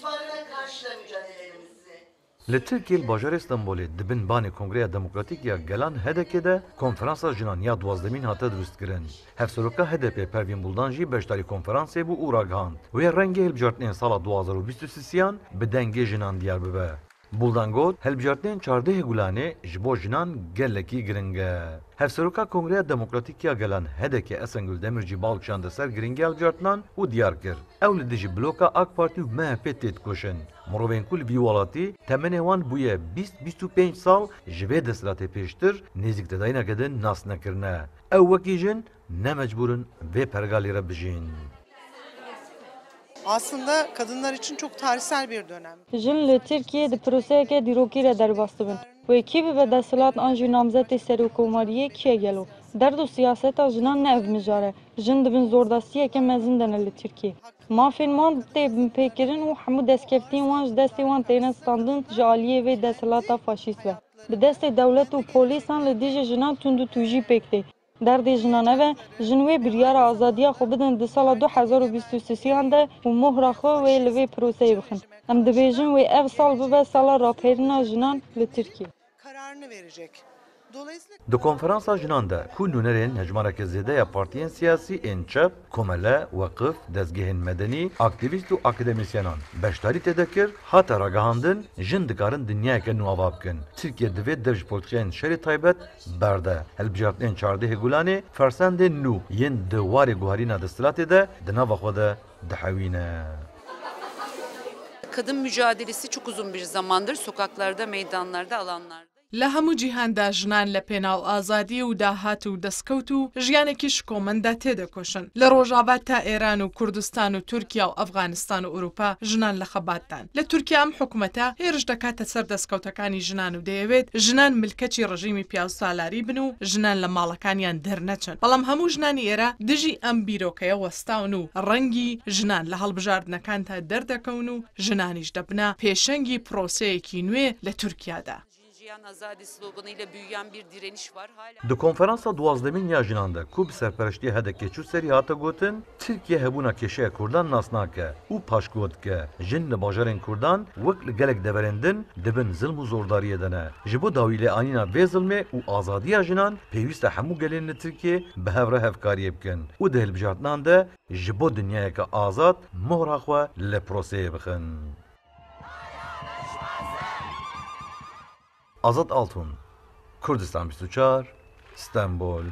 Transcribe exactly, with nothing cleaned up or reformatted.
Varına karşı da mücadelelerimizi Li Tirkiyê li bajarê Stenbolê di bin banê Kongreya Demokratîk ya Gelan H D K de Konferansa Jinan ya duwazdemîn hate dirustkirin. Hevseroka H D P Pervîn Buldan jî beşdarî konferansê bû û ragihand, wê rengê hilbijartinên sala du hazar û bîst û sisiyan bi dengê jinan diyar bibe. Buldan got, hilbijartinên çardehê Gulanê ji bo jinan gelekî giring e. Hevseroka Kongreya Demokratîk ya Gelan H D K Esengül Demir jî bal kişande ser giringiya hilbijartinan û diyar kir, ew li dijî bloka AK Partî û M H P tê dikoşin. Mirovên ku li vî welatî temenê wan bûye bîst bîst û pênc sal ji vê desthilatê pêştir nêzîk tedayîneke din nas nekirine. Ew wekî jin ne mecbûr in vê pergalê re bijîn. Aslında kadınlar için çok tarihsel bir dönem. Jin li Tirkiyê di proseyeke dîrokî re derbas dibin. Wê kî bibe desthilat an jî namzetê serokkomariyê kî ye gelo? Derd û siyaseta jinan ne ev mijar e. Jin di bin zordastiyeke mezin de ne li Tirkiyê. Mafên wan tê binpêkirin û hemû destkeftiyên wan ji destê wan têne standin ji aliyê vê desthilata faşîst ve. Bi destê dewlet û polîsan li dijî jinan tund û tûjî pêk tê. Derdê jinan ev e, jin wê biryara azadiya xwe bidin di sala du hezar û bîst û sisiyan de û mohra xwe wê li vê proseyê bixin. Em dibêjin wê ev sal bibe sala rapêrina jinan li Tirkiyê. Kararını verecek. Dolayısıyla Di konferansa jinan de ku nûnerên hejmareke zêde ya partiyên siyasî ên çep, komele, weqif, dezgehên medenî, aktîvîst û akademîsyenan beşdarî tê de kir, hate ragihandin, jin dikarin dinyayeke nû ava bikin. Tirkiye divê dev ji polîtîkayên şerê taybet berde. Hilbijartinên çardehê Gulanê fersendên nû yên di warê guherîna desthilatê de di nava xwe de dihewîne. Kadın mücadelesi çok uzun bir zamandır sokaklarda, meydanlarda, alanlarda. لە هەموو جیهاندا ژنان لە پێناو ئازادی و داهات و دەستکەوت و ژیانێکی شکۆمەندا تێدەکۆشن. لە ڕۆژاوا تا ئێران و کوردستان و تورکیا و ئەفغانستان و ئەوروپا ژنان لە خەباتدان. لە تورکیا ئەم حکومەتە هێرش دەکاتە سەر دەستکەوتەکانی ژنان و دەیەوێت ژنان ملکەچی ڕژیمی پیاوسالاری بن و ژنان لە ماڵەکانیان دەرنەچن. بەڵام هەموو ژنانی ئێرە دژی ئەم بیرۆکەیە وەستاون و ڕەنگی ژنان لە هەڵبژاردنەکاندا دەردەکەون و ژنانیش دەبنە پێشەنگی پرۆسەیەکی نوێ لە تورکیادا. Jiyan azadi sloganıyla büyüyen bir direniş var. Hala Di konferansa duwazdemîn ya jinan de ku bi serpereştiya H D K çû serî hate gotin, Tirkiye hebûna kêşeya Kurdan nas nake û paşguh dike. Jin li bajarên Kurdan wek li gelek deverên din di bin zilm û zordariyê de ne. Ji bo dawî lê anîna vê zilmê û azadiya jinan pêwîst e hemû gelên li Tirkiyê bi hev re hevkariyê bikin û di hilbijartinan de ji bo dinyayeke azad mohra xwe li proseyê bixin. Azad Altun, Kurdistan bîst û çar, Stenbol.